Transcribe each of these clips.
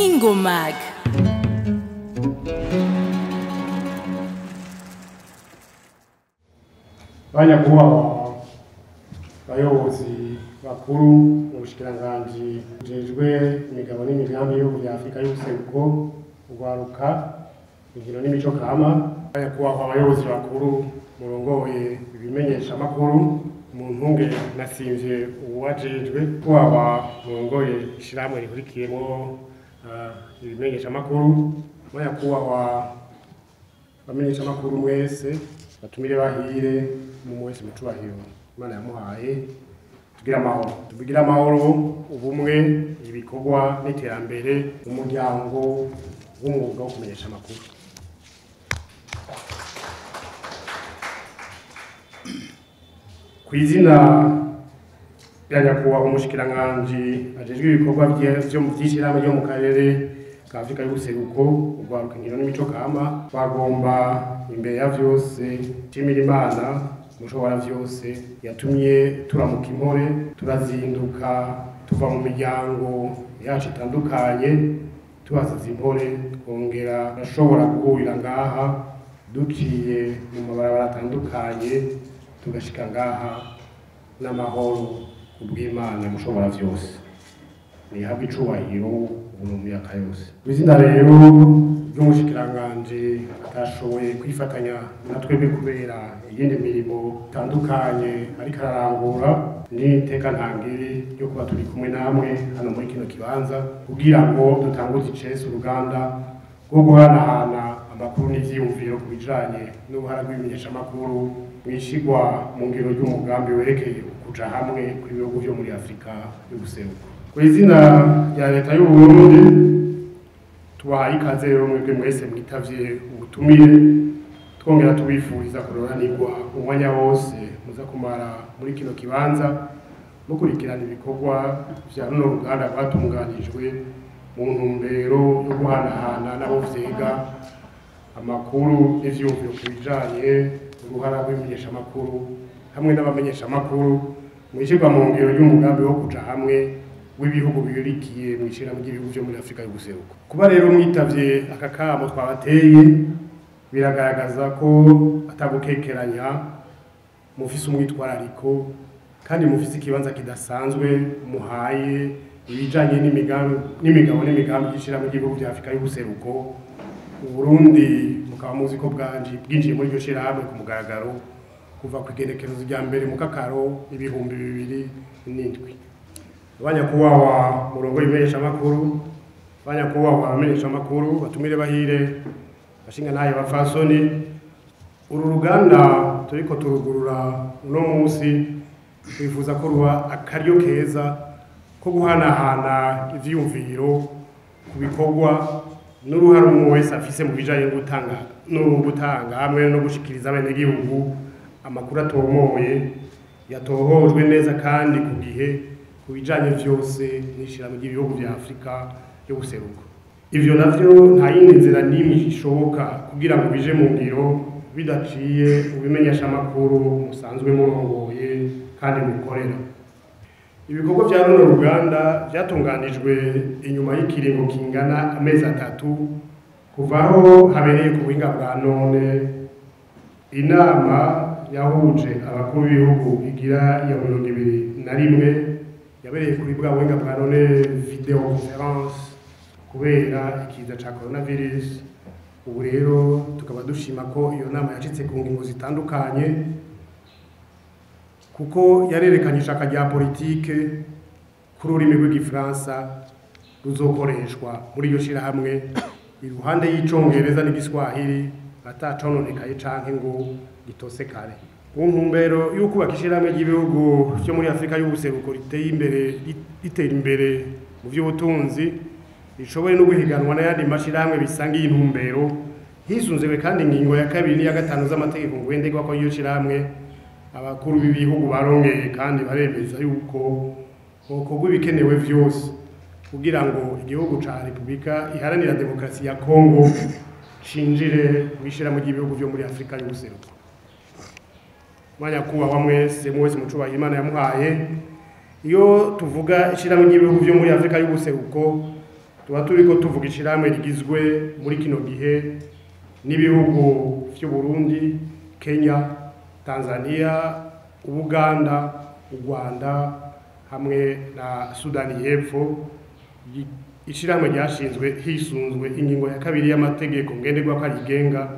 Ingomag. Banyakubahwa bayobozi bakuru mu bushikiranganji bujejwe imigabo n'imigambi y'ibihugu vya Afrika y'ubuseruko, urwaruka, inkino n'imico kama, banyakubahwa abayobozi bakuru murongoye ibimenyeshamakuru, mu ntunge nasimvye uwajejwe, kubahwa murongoye ishirahamwe rihurikiyemwo ibimenyeshamakuru, banyakubahwa bamenyeshamakuru mwese, batumire bahire mu wese mucubahiro Imana yamuhaye, tugira amahoro, tubigira amahoro, ubumwe, ibikorwa n'iterambere umuryango w'umwuga wo kumenyesha amakuru. Kw'izina rya nyakubahwa umushikiranganji ajejwe ibikorwa vyo mu vy'ishirahamwe ryo mu karere ka Afrika y'ubuseruko, urwaruka, inkino n'imico kama, twagomba imbere ya vyose nshimira Imana mushobora vyose yatumye turamuka impore, turazinduka tuva mu miryango yacu itandukanye, tuhasize impore, twongera turashobora guhurira ngaha duciye mu mabarabara atandukanye, tugashika ngaha n'amahoro kubw'Imana mushobora vyose. Nihabwe icubahiro ubu mu myaka yose. Kw'izina rero ry'umushikiranganji atashoboye kwifatanya na twebwe kubera iyindi mirimo itandukanye ariko ararangura, n'iteka ntangere ryo kuba turi kumwe namwe hano muri kino kibanza kugira ngo dutanguze icese uruganda rwo guhanahana amakuru n'ivyiyumviro ku bijanye n'uruhara rw'ibimenyeshamakuru mw'ishigwa mu ngiro ry'umugambi werekeye ukuja hamwe kw'ibihugu vyo muri Afrika y'ubuseruko. Kw'izina rya leta y'u Burundi tubahaye ikaze rero mwebwe mwese mwitavye ubutumire, twongera tubifuriza kuroranirwa umwanya wose muza kumara muri kino kibanza mukurikirana ibikorwa vya runo ruganda rwatunganijwe mu ntumbero yo guhanahana n'abo vyiga amakuru n'ivyiyumviro ku bijanye uruhara rw'imenyeshamakuru hamwe n'abamenyeshamakuru mw'ishirwa mu ngiro ry'umugambi wo kuja hamwe w'ibihugu bihurikiye mw'ishirahamwe ry'ibihugu vyo muri Afrika y'ubuseruko. Kuba rero mwitavye aka kamo twabateye biragaragaza ko atagukekeranya, mufise umwitwarariko kandi mufise ikibanza kidasanzwe muhaye ibijanye n'imigabo n'imigambi y'ishirahamwe ry'ibihugu vya Afrika y'ubuseruko. Uburundi mukaba muzi ko bwinjiye muri iryo shirahamwe ku mugaragaro kuva kw'igenekerezo rya mbere mu kakaro 2007. Banyakubahwa murongo y'imenyeshamakuru, banyakubahwa abamenyeshamakuru, batumire bahire, bashinga ntaye bapfasoni, uru ruganda turiko turugurura uno munsi twifuza ko ruba akaryo keza ko guhanahana ivyiyumviro ku bikorwa n'uruhare umwe wese afise mu bijanye no gutanga hamwe no gushikiriza abenegihugu amakuru atomoye yatohojwe neza kandi ku gihe ku bijanye vyose n'ishirahamwe ry'ibihugu vya Afrika y'ubuseruko. Ivyo navyo nta yindi nzira n'imwe ishoboka kugira ngo bije mu ngiro bidaciye ubimenyeshamakuru musanzwe murongoye kandi mukorera. Ibikorwa vya runo ruganda vyatunganijwe inyuma y'ikiringo kingana amezi 3 kuva aho habereye ku buhinga bwa none inama yahuje abakuru b'ibihugu igira iya 21 yabereye kuri bwa buhinga bwa none video conference kubera ikiza ca coronavirus. Ubu rero tukaba dushima ko iyo nama yacitse ku ngingo zitandukanye kuko yarerekanye ishaka rya politike kuri ururimi rw'igifaransa ruzokoreshwa muri iyo shirahamwe iruhande y'icongereza n'igiswahili atacononekaye canke ngo gitosekare. Ku ntumbero y'ukubaka ishirahamwe ry'ibihugu vyo muri Afrika y'ubuseruko riteye imbere, ritera imbere mu vy'ubutunzi, rishoboye no guhiganwa n'ayandi mashirahamwe bisangiye intumbero, hisunzwe kandi ingingo ya 2 n'iya 5 z'amategeko ngenderwako y'iyo shirahamwe. Abakuru b'ibihugu barongeye kandi baremeza yuko hokorwa ibikenewe vyose kugira ngo igihugu ca Republika Iharanira Demokarasi ya Kongo cinjire mw'ishirahamwe ry'ibihugu vyo muri Afrika y'ubuseruko. Mwanyakubahwa mwese, mwese mucubahiro Imana yamuhaye, Iyo tuvuga ishirahamwe ry'ibihugu vyo muri Afrika y'ubuseruko, tuba turiko tuvuga ishirahamwe rigizwe muri kino gihe n'ibihugu vy'u Burundi, Kenya, Tanzania, Uganda, u Rwanda hamwe na Sudani y'Epfo. Ishirahamwe ryashinzwe hisunzwe ingingo ya kabiri y'amategeko ngenderwako arigenga,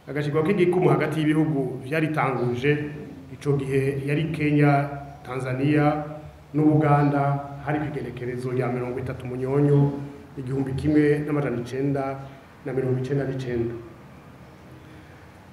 agashirwako igikumu hagati y'ibihugu vyaritanguje. Ico gihe yari Kenya, Tanzania n'Ubuganda, hari kw'igenekerezo rya 30 Munyonyo 1999.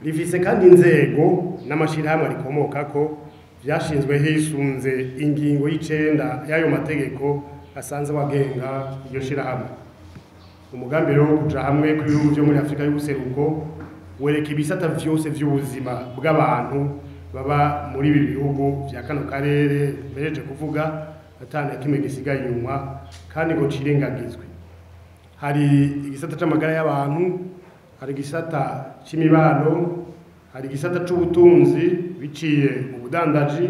Rifise kandi inzego n'amashirahamwe rikomokako vyashinzwe hisunze ingingo y'icenda y'ayo mategeko asanzwe agenga iryo shirahamwe. Umugambi rero wo kuja hamwe kw'ibihugu vyo muri Afrika y'ubuseruko wereka ibisata vyose vy'ubuzima bw'abantu baba muri ibi bihugu vya kano karere mpereje kuvuga, atana kimwe gisigaye inyuma kandi ngo cirengagizwe. Hari igisata c'amagara y'abantu, hari igisata c'imibano, hari igisata c'ubutunzi biciye mu budandaji,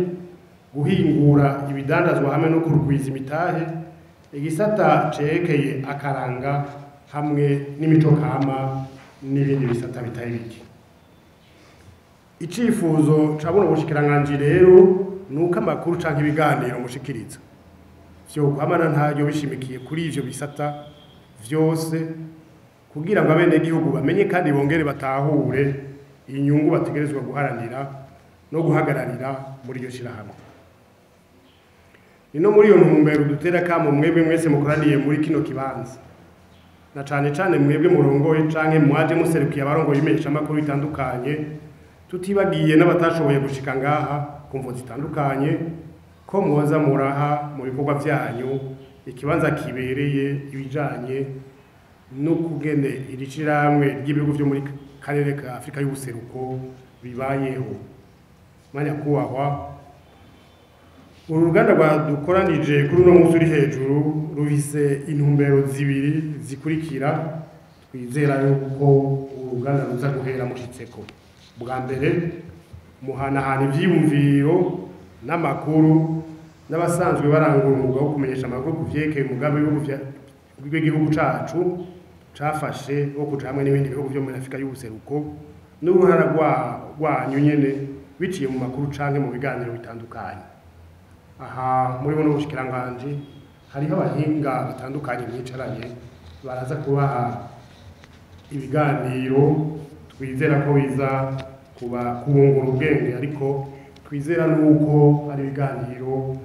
guhingura ibidandazwa hamwe no kurwiza imitahe, igisata cerekeye akaranga hamwe n'imico kama n'ibindi bisata bitari bike. Icifuzo ca buno bushikiranganji rero nuko amakuru canke ibiganiro mushikiriza vyokwamana ntaryo bishimikiye kuri ivyo bisata vyose, kugira ngo abenegihugu bamenye kandi bongere batahure inyungu bategerezwa guharanira no guhagararira muri iryo shirahamwe. Ni no muri iyo ntumbero dutera kamo mwebwe mwese mukoraniye muri kino kibanza, na cane cane mwebwe murongoye canke mwaje muserukiye abarongoye imenyeshamakuru bitandukanye, tutibagiye n'abatashoboye gushika ngaha ku mvo zitandukanye, ko mwoza muraha mu bikorwa vyanyu ikibanza kibereye ibijanye no kugene iri shirahamwe ry'ibihugu vyo muri karere ka Afrika y'ubuseruko bibayeho. Manyakubahwa, uru ruganda rwadukoranije kuri uno munsi uri hejuru rufise intumbero zibiri zikurikira twizera yuko uru ruganda ruza guhera mushitseko. Bwa mbere, muhanahana ivyiyumviro n'amakuru n'abasanzwe barangura umwuga wo kumenyesha amakuru ku vyerekeye umugambi w'igihugu cacu cafashe wo kuja hamwe n'ibindi bihugu vyo muri Afrika y'ubuseruko, n'uruhara rwanyu nyene biciye mu makuru canke mu biganiro bitandukanye. Aha muri buno bushikiranganji hariho abahinga batandukanye mwicaranye, baraza kubaha ibiganiro twizera ko biza kuba kubungura ubwenge, ariko twizera nuko ari ibiganiro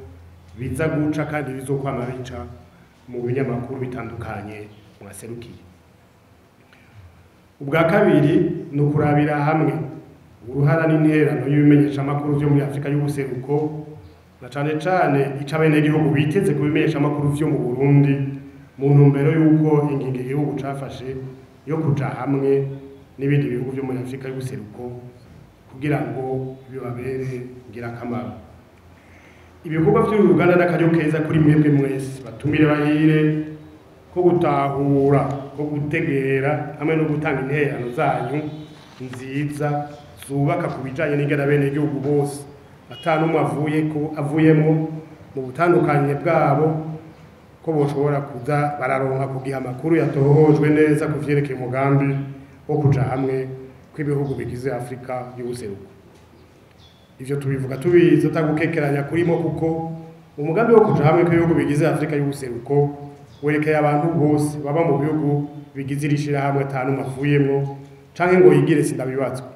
biza guca kandi bizokwama bica mu binyamakuru bitandukanye mwaserukiye. Ubwa kabiri ni ukurabira hamwe uruhara n'intererano y'ibimenyeshamakuru vyo muri Afrika y'ubuseruko, na cane cane ico abenegihugu biteze ku bimenyeshamakuru vyo mu Burundi, mu ntumbero y'uko ingingo igihugu cafashe yo kuja hamwe n'ibindi bihugu vyo muri Afrika y'ubuseruko kugira ngo bibabere ngirakamaro. Ibikorwa vy'uru ruganda n'akaryo keza kuri mwebwe mwese batumire bahire ko gutahura, ko gutegera hamwe no gutanga intererano zanyu nziza zubaka ku bijanye n'ingene abenegihugu bose ata n'umwe avuyemwo mu butandukanye bwabo, ko boshobora kuza bararonka kugiha amakuru yatohojwe neza ku vyerekeye umugambi wo kuja hamwe kw'ibihugu bigize Afrika y'ubuseruko. Ivyo tubivuga tubizi atagukekeranya kurimo, kuko umugambi wo kuja hamwe kw'ibihugu bigize Afrika y'ubuseruko werekeye abantu bose baba mu bihugu bigize iri shirahamwe ata n'umwe avuyemwo canke ngo yigire sindabibazwa.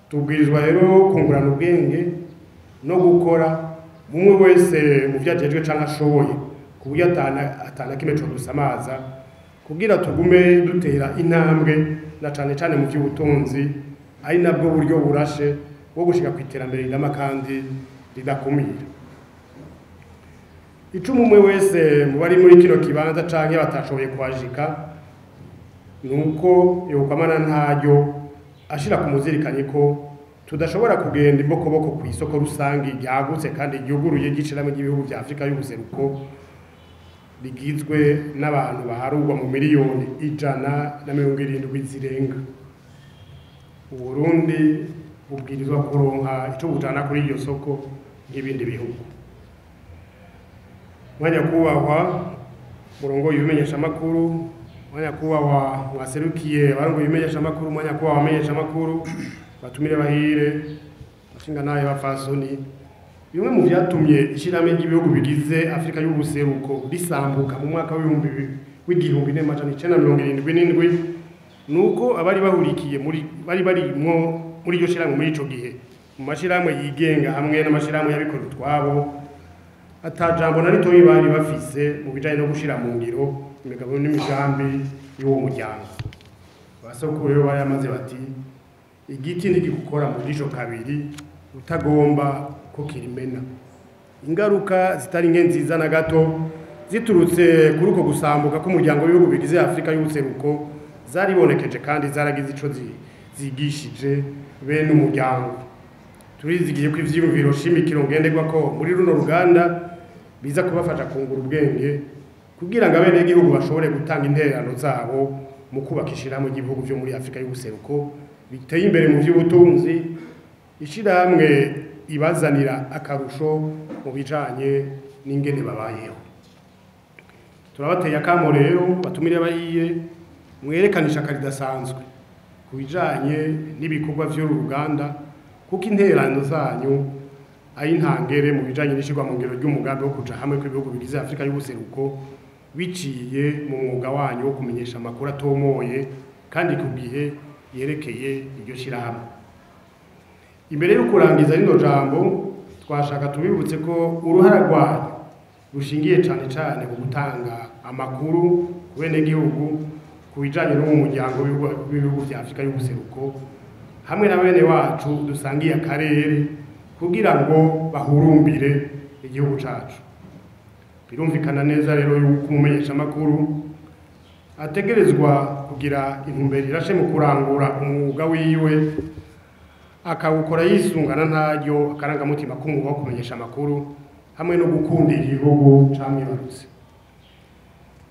Tubwirizwa rero kungurana ubwenge no gukora umwe wese mu vyo ajejwe canke ashoboye, ku buryo atana kimwe codusamaza, kugira tugume dutera intambwe na cane cane mu vy'ubutunzi, ari nabwo buryo burashe bwo gushika kw'iterambere rirama kandi ridakumira. Icumu umwe wese mu bari muri kino kibanza canke batashoboye kuhashika, nuko yokwamana ntaryo ashira ku muzirikanyi ko tudashobora kugenda imbokoboko kw'isoko rusangi ryagutse kandi ryuguruye ry'ishirahamwe ry'ibihugu vya Afrika y'ubuseruko rigizwe n'abantu baharurwa mu miliyoni 170 zirenga. Uburundi bubwirizwa kuronka ico bujana kuri iryo soko nk'ibindi bihugu. Mwanya kubahwa murongo yumenyesha makuru, mwanya kubahwa mwaserukiye barongo yumenyesha makuru, mwanya kubahwa amenyesha makuru, batumire bahire bashinga naye bafasoni. Bimwe mu vyatumye ishirahamwe ry'ibihugu bigize Afrika y'ubuseruko risambuka mu mwaka w'1977 nuko abari bahurikiye muri bari barimwo muri iryo shirahamwe muri ico gihe mu mashirahamwe yigenga hamwe n'amashirahamwe y'abikora utwabo atajambo na ritoyi bari bafise mu bijanye no gushira mu ngiro imigabo n'imigambi y'uwo muryango. Basokuru rero baramaze bati igiti ntigikukora mu jisho kabiri utagomba ko kirimena. Ingaruka zitari nke nziza na gato ziturutse kuri uko gusambuka k'umuryango w'ibihugu bigize Afrika y'ubuseruko zaribonekeje kandi zaragize ico zigishije bene umuryango. Turizigiye ko ivyiyumviro shimikiro ngenderwa ko muri runo ruganda biza kubafasha kungura ubwenge kugira ngo abenegihugu bashobore gutanga intererano zabo mu kubaka ishirahamwe ry'ibihugu vyo muri Afrika y'ubuseruko biteye imbere mu vy'ubutunzi, ishirahamwe ibazanira akarusho mu bijanye n'ingene babayeho. Turabateye akamo rero batumire bahiye mwerekane ishaka ridasanzwe ku bijanye n'ibikorwa vy'uru ruganda, kuko intererano zanyu ari intangere mu bijanye n'ishirwa mu ngiro ry'umugambi wo kuja hamwe kw'ibihugu bigize Afrika y'ubuseruko biciye mu mwuga wanyu wo kumenyesha amakuru atomoye kandi ku gihe yerekeye iryo shirahamwe. Imbere yo kurangiza rino jambo twashaka tubibutse ko uruhara rwanyu rushingiye cane cane ku gutanga amakuru ku benegihugu ku bijanye n'uwo muryango w'ibihugu vya Afrika y'ubuseruko hamwe na bene wacu dusangiye akarere kugira ngo bahurumbire igihugu cacu. Birumvikana neza rero yuko umumenyesha amakuru ategerezwa kugira intumbero irashe mu kurangura umwuga wiwe, akawukora yisungana ntaryo akarangamutima k'umwuga wo kumenyesha amakuru hamwe no gukunda igihugu camwibarutse.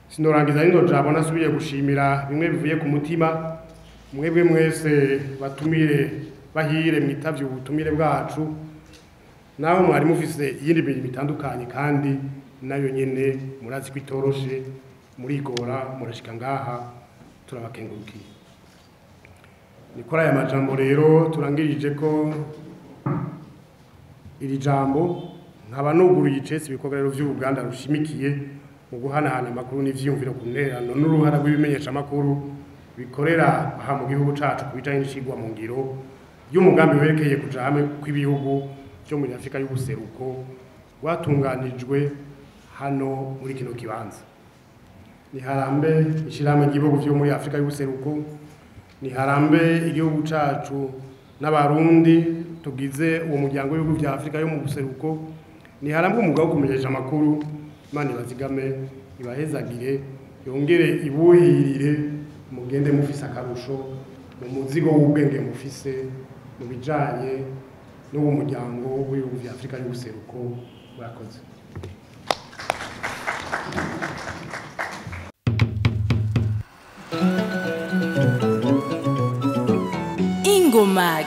Sinorangiza rino jambo nasubiye gushimira bimwe bivuye ku mutima mwebwe mwese batumire bahire mwitavye ubutumire bwacu, naho mwari mufise iyindi mirimo itandukanye kandi nayo nyene murazi ko itoroshe, murigora murashika ngaha, turabakengurukiye. Nikora aya majambo rero turangirije ko iri jambo nkaba nuguruye icese ibikorwa rero vy'uruganda rushimikiye mu guhanahana amakuru n'ivyiyumviro ku ntererano n'uruhara rw'ibimenyesha amakuru bikorera aha mu gihugu cacu ku bijanye n'ishirwa mu ngiro y'umugambi werekeye kuja hamwe kw'ibihugu vyo muri Afrika y'ubuseruko rwatunganijwe hano muri kino kibanza. Niharambe ishirahamwe ry'ibihugu vyo muri Afrika y'ubuseruko, niharambe igihugu cacu n'abarundi tugize uwo muryango w'ibihugu vya Afrika yo mu buseruko, niharambe umwuga wo kumenyesha amakuru. Imana ibazigame, ibahezagire, yongere ibuhirire, mugende mufise akarusho mu muzigo w'ubwenge mufise mu bijanye n'uwo muryango w'ibihugu vya Afrika y'ubuseruko. Murakoze. Ingomag.